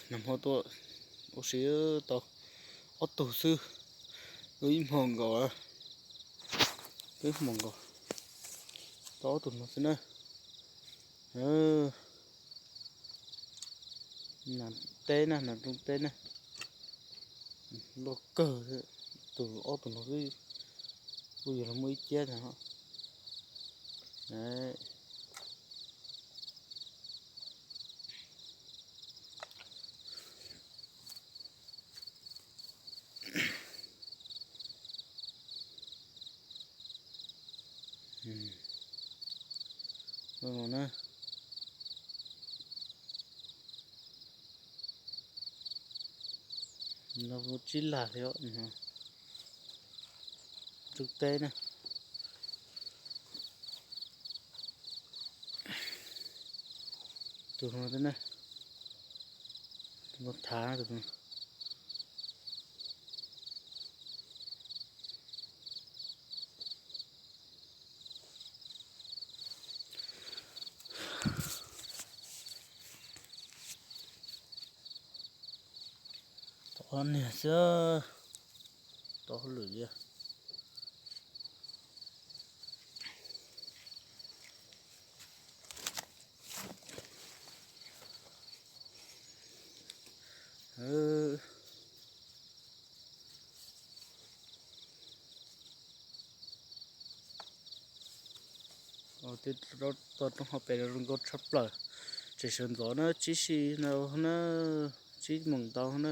Nag hmo tuaj ua si tau ob tug xwb, ib hmo nkaus, ib hmo nkaus tau ob tug no xwb na. Nas teb na, nas rooj teb na, loj kawg. Tus ob tug no xwb kuj yog los muaj ib ciab ntag. No na, no tsib lag li, rooj teb na. Tus no, tus no thav, tus no. Tau ob niag xwb, tau hauj lwm li. Toj roob hauv pes no zoo nkauj tshaj plaws. Tseem sawv ntxov na, tsib si ntau na, tsib moos ntau na.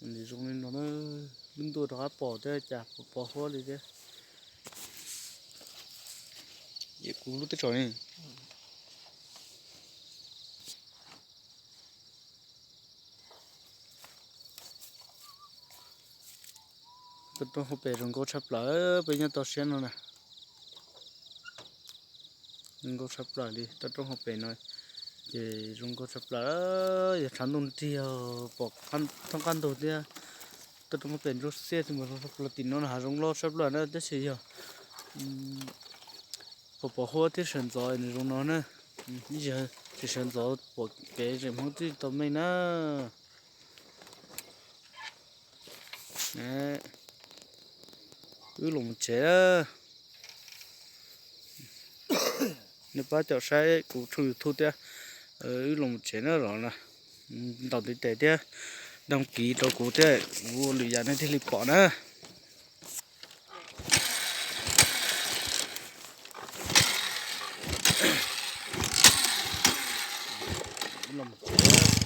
Nws zoo li no na, lub ntuj rov qab pom thiab cas pos pos huab li thiab. Kuv lub teb tsaus ne. Toj roob hauv pes zoo nkauj tshaj plaws, peb nyob toj siab no na. Zoo nkauj tshaj plaws li, toj roob hauv pes no ces zoo nkauj tshaj plaws, yog tshav ntuj nrig pom thoob qab ntug thiab. Toj roob hauv pes nruab xiab thiab mas zoo tshaj plaws, tim no na hav zoov loj tshaj plaws na, tab sis yog pos pos huab thiab sawv ntxov nws zoo no na. Ib zaug tsis sawv ntxov pom kev tseem Hmoob twb tau meej na. Wb los mus tsev. Nej pab caum saib kuv tshooj YouTube thiab, wb los mus tsev na los na. Ntaus ntiv tes thiab, đăng ký rau kuv thiab, kuv ua lwm yam nej thiaj li pom na. Los mus tsev.